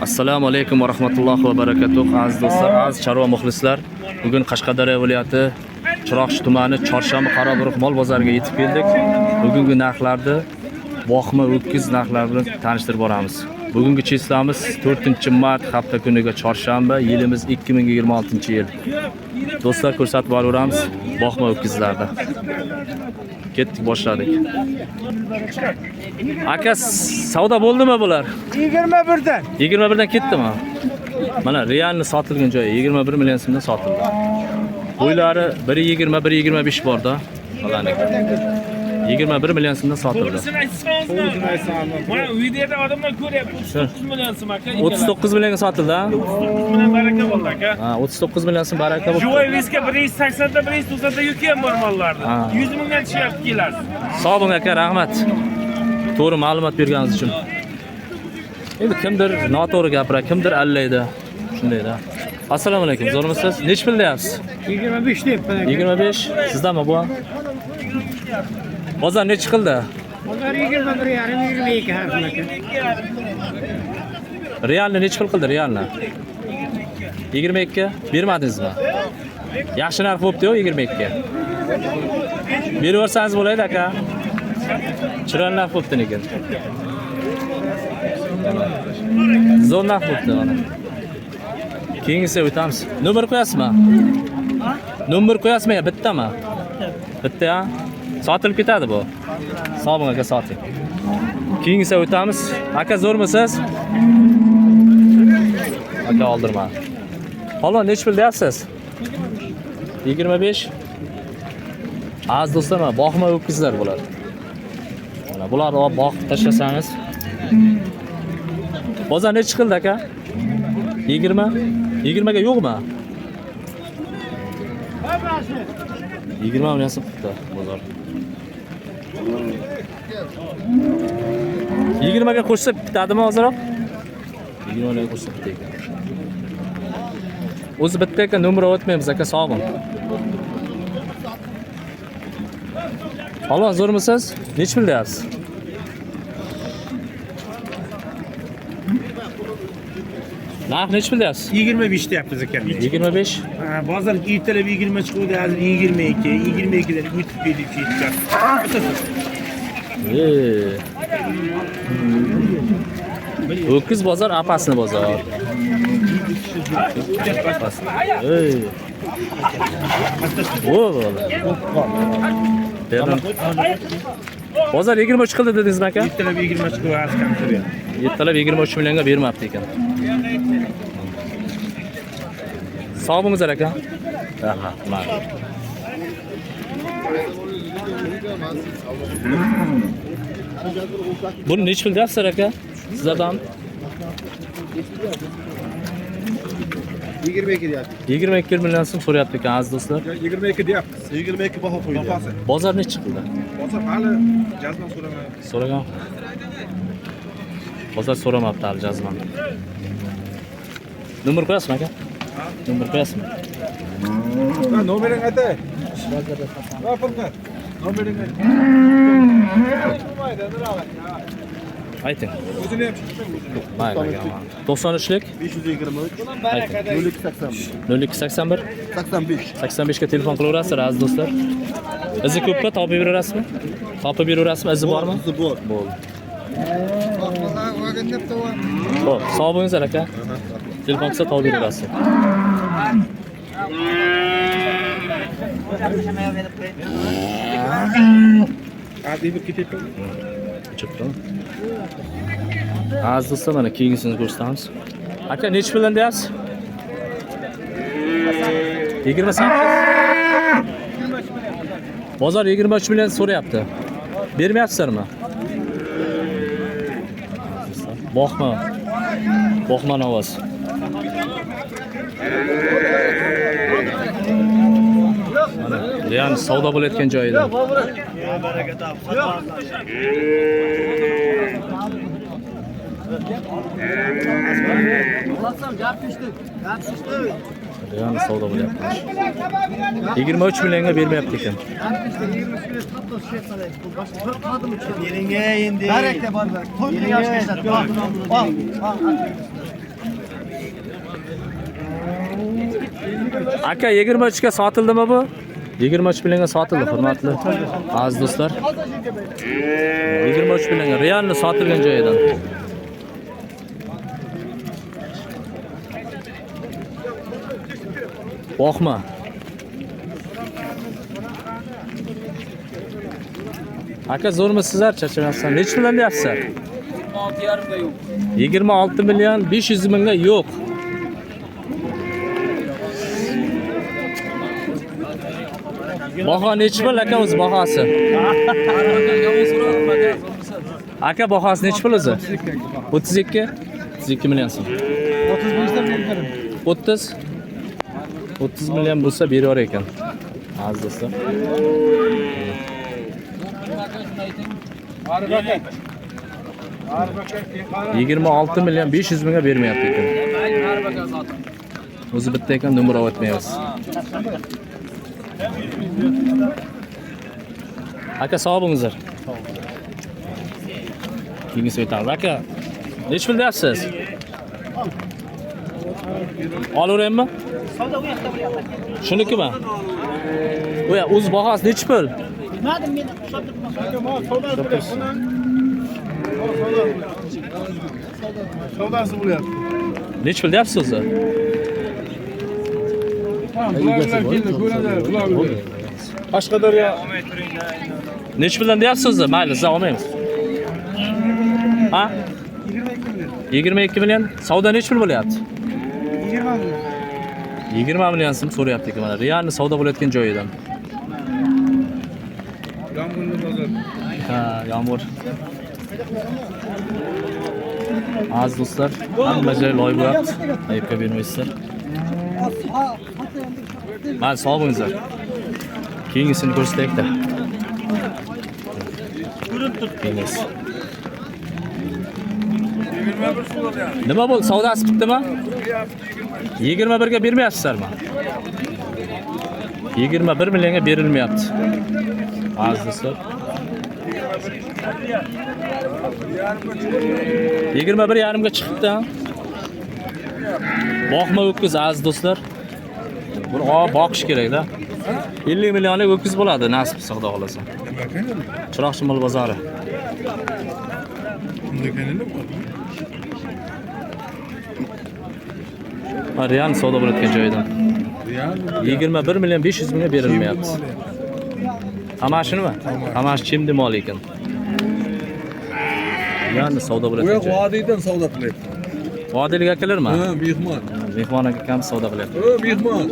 Assalomu alaykum va rahmatullohi va barakatuh. Aziz do'stlar, aziz chorva muxlislar. Bugun Qashqadaryo viloyati Chiroqchi tumani Chorshanba Qoraburuq mol bozoriga yetib keldik. Bugungi narxlarni boqma o'tkiz narxlar bilan tanishtirib boramiz. Bugungi cheslamiz 4-mart hafta kuniga chorshanba, yilimiz 2026-yil. Do'stlar, ko'rsatib boraveramiz boqma o'tkizlarni. Ketdik, boshladik. Aka, savdo bo'ldimi bular? 21'den. 21 dan ketdimi? Mana realni sotilgan joyi 21 million so'mdan sotildi. Bo'ylari 1.20, 1.25 borda. Bularniki. 21 million so'mdan sotildi. To'g'risini aytsangiz, mana videoda odamlar ko'ryapti. 39 million so'm aka. 39 millionga sotildi, ha? 39 million baraka bo'ldi aka. Ha, 39 million so'm baraka bo'ldi. Живой вес ga 180 ta 190 ta yuki ham bor mollarda. Ha. 100 mingdan tushyapti kelasiz. Sog' bo'ling aka, rahmat. To'g'ri ma'lumot berganingiz uchun. Endi kimdir noto'g'ri gapiradi, kimdir allaydi. Shundayda. Assalomu alaykum, zo'rmisiz? Nechi pul deyapsiz? 25 deyapman aka. 25. Sizdami bu? Bozor nechi qildi? Bozor 21 yarim 22 har xil aka. Realni nechi pul qildi realni? 22 bermadingizmi? Yaxshi narx bo'pti-yu 22. Beraversangiz bo'ladi aka. Chiroyli narx bo'pti lekin. Zo'r narx bo'pti mana. Keyingisiga o'tamiz. Nomer qo'yasizmi? Nomer qo'yasizmi yo bittami? Bitta, ha? Sotilib ketadi bu. Sog' bo'ling aka, soting. Keyingisiga o'tamiz. Aka, zo'rmisiz? Aka oldirma. Polvon, nechi pul deyapsiz? 25. Aziz do'stlar, mana boqma o'tkizlar bular. Mana bularni olib boqib tashlasangiz. Bozor nechi qildi aka? 20. 20 ga yo'qmi? 20 million so'm qildi bozor. 20 ga qo'shsa bitadimi hozirroq? 20 million qo'shsa bitta ekan. O'zi bitta ekan, nomer o'tmaymiz aka, sog' bo'ling. Polvon, zo'rmisiz? Nechi pul deyapsiz? Narx nechi pul deyapsiz? 25 deyapmiz aka. 25. Ha, bozor ertalab 20 chiquvdi, hozir 22, 22 dan o'tib ketib ketyapti. Ho'kiz bozor, apasini bozor. Ey. O, bola. Bozor 23 qildi dedingizmi aka? Ertalab 20 chiquvdi, hozir kam turyapti. Ertalab 23 millionga bermabdi ekan. Sog' bo'linglar aka. Rahmat, mayli. Buni nechi pul deyapsizlar aka? Sizlardan 22 deyapti. 22 million so'm so'rayapti ekan aziz do'stlar. 22 deyapmiz. 22 baho qo'ydi. Bahosi. Bozor nechi qildi? Bozor hali jazman so'ramayapti. So'ragan. Bozor so'ramabdi hali jazman. Nomer qo'yasizmi aka? Nomer qo'yasizmi? Ha, nomerini aytay. Va Furqat. Nomerini ayt. Ayting. O'zini ham chiqsang o'zini. Mayli aka. 93lik 523 ayting. 0281 0281 85. 85 ga telefon qilaverasizlar aziz do'stlar. Izi ko'pmi? Topib beraverasizmi? Topib beraverasizmi? Izi bormi? Izi bor. Bo'ldi. Xo'p, sog' bo'linglar aka. Telefon qilsa topib beraverasiz. Hadi bir ketyapti. O'chib turib. Aziz do'stlar, mana keyingisini ko'rsatamiz. Aka, nechi puldan deyapsiz? 28. Bozor 23 million so'rayapti. Bermayapsizlarmi? Boqma. Boqma ovoz. Mana, real savdo bo'layotgan joyida. Real savdo bo'lyapti. 23 millionga bermayapti ekan. Baraka bor, to'y qilgan yoshga. Al, al. Aka 23 ga sotildimi bu? 23 millionga sotildi, hurmatli aziz do'stlar. 23 millionga realni sotilgan joyidan. Boqma. Aka zo'rmisizlar, charchamayapsizlar. Necha million deyapsizlar? 26,5 ga yo'q. 26 million 500 mingga yo'q. Baho nechi pul aka o'zi bahosi? Aka bahosi nechi pul o'zi? 32. 32 million so'm. 35 dan berib beraman. 30 30 million bo'lsa berar ekan. Aziz do'stlar. 26 million 500 mingga bermayapti ekan. O'zi bitta ekan, nomer o'tmayapsiz. Aka sog' bo'lingizlar. Keyingisi o'tamiz. Aka, nechi pul deyapsiz? Olaveraymi? Shunikimi? O'ya, o'z bahosi nechi pul? Savdosi bo'lyapti. Nechi pul deyapsiz o'zi? Qashqadaryo Nechi puldan deyapsiz o'zi? Mayli, siz olmaymiz. Ha? 22 million. Savdo nechi pul bo'lyapti? 20 million. 20 million so'm so'rayapti ekan mana. Realni savdo bo'layotgan joyidan. Yomg'irli bozor. Ha, yomg'ir. Aziz do'stlar, hamma joy loy bo'lyapti. Ayibga bermaysizlar. Mayli, sog' bo'lingizlar. Keyingisini ko'rsataylik-da. Keyingisi. Nima bo'ldi? Savdosi bitdimi? 21 ga bermayapsizlarmi? 21 millionga berilmayapti. Aziz do'stlar. 21,5 ga chiqibdi. Boqma o'tkiz aziz do'stlar. Buni boqish kerak-da. 50 millionlik o'tkiz bo'ladi nasib qilsa, Xudo xolasa. Chiroqchi mol bozori. Real savdo bo'layotgan joyidan. 21 million 500 mingga berilmayapti. Tamashinimi? Tamash chimdi mol ekan. Ya'ni savdo bo'layotgan joy. Vodiydan savdo qilyapti. Vodiylik akalarmi? Ha, mehmon. Mehmon aka kam savdo qilyapti. Ha, mehmon.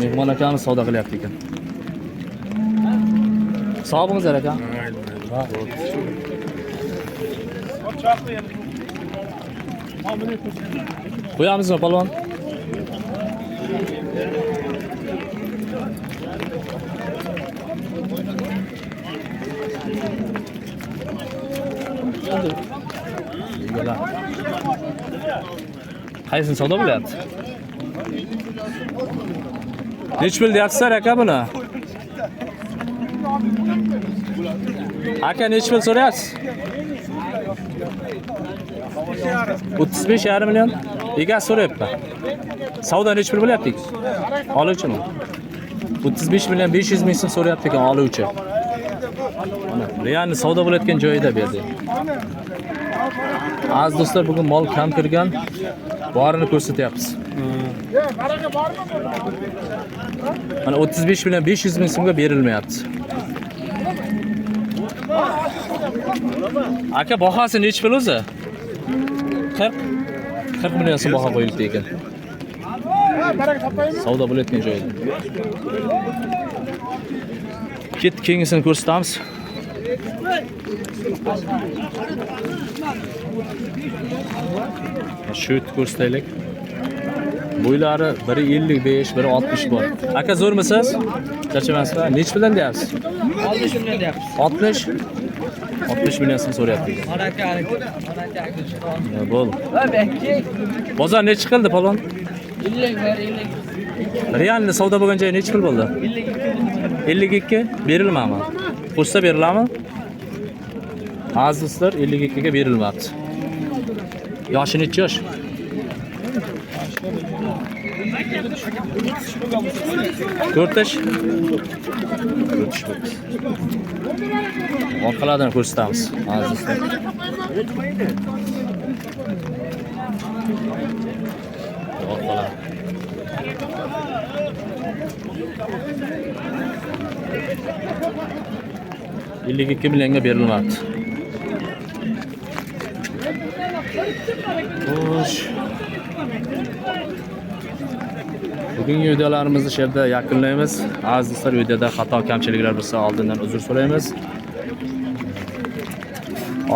Mehmon akamiz savdo qilyapti ekan. Sog' bo'lingizlar aka. Qo'yamizmi polvon? Qaysini savdo bo'lyapti? Nechi pul deyapsizlar aka buni? Aka nechi pul so'rayapsiz? 35,5 million. Egasi so'rayapti. Savdo nechi pul bo'lyapti? Oluvchimi? 35 million 500 ming so'm so'rayapti ekan oluvchi. Mana realni savdo bo'layotgan joyida bu yerda. Aziz do'stlar, bugun mol kam kirgan, borini ko'rsatyapmiz. Mana 35 million 500 ming so'mga berilmayapti. Aka bahosi nechi pul o'zi? 40 million so'm baho qo'yildi ekan. Savdo bo'layotgan joyida. Ketdik, keyingisini ko'rsatamiz. Shu ko'rsataylik. Bo'ylari biri 55, biri 60 bor. Aka zo'rmisiz? Charchamasizmi? Nechi puldan deyapsiz? 60 million deyapsiz. 60? 60 million so'm so'rayapti. Bo'ldi. Bozor nechi qildi polvon? 50 ver 50. Realni savdo bo'lgan joyi nechi pul bo'ldi? 52 berilmami? Qo'shsa beriladimi? Aziz do'stlar, 52 ga berilmabdi. Yoshi necha yosh? 4 tish. 4 tish bo'pti. Orqalaridan ko'rsatamiz. Aziz do'stlar. Orqalar. 52 millionga berilmabdi. Xo'sh. Bugungi videolarimizni shu yerda yakunlaymiz. Aziz do'stlar, videoda xato kamchiliklar bo'lsa oldindan uzr so'raymiz.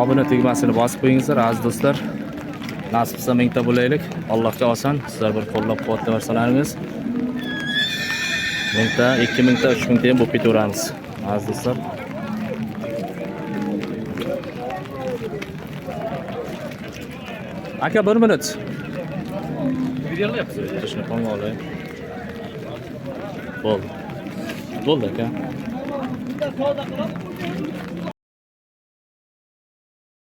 Obuna tugmasini bosib qo'yingizlar, aziz do'stlar. Nasib qilsa mingta bo'laylik. Allohga oson. Sizlar bir qo'llab-quvvatlasalaringiz mingta, 2000 ta, 3000 ta ham bo'lib ketaveramiz. Aziz do'stlar. Aka, 1 minut. Shuni qo'lga olay. Bo'ldi. Bo'ldi aka.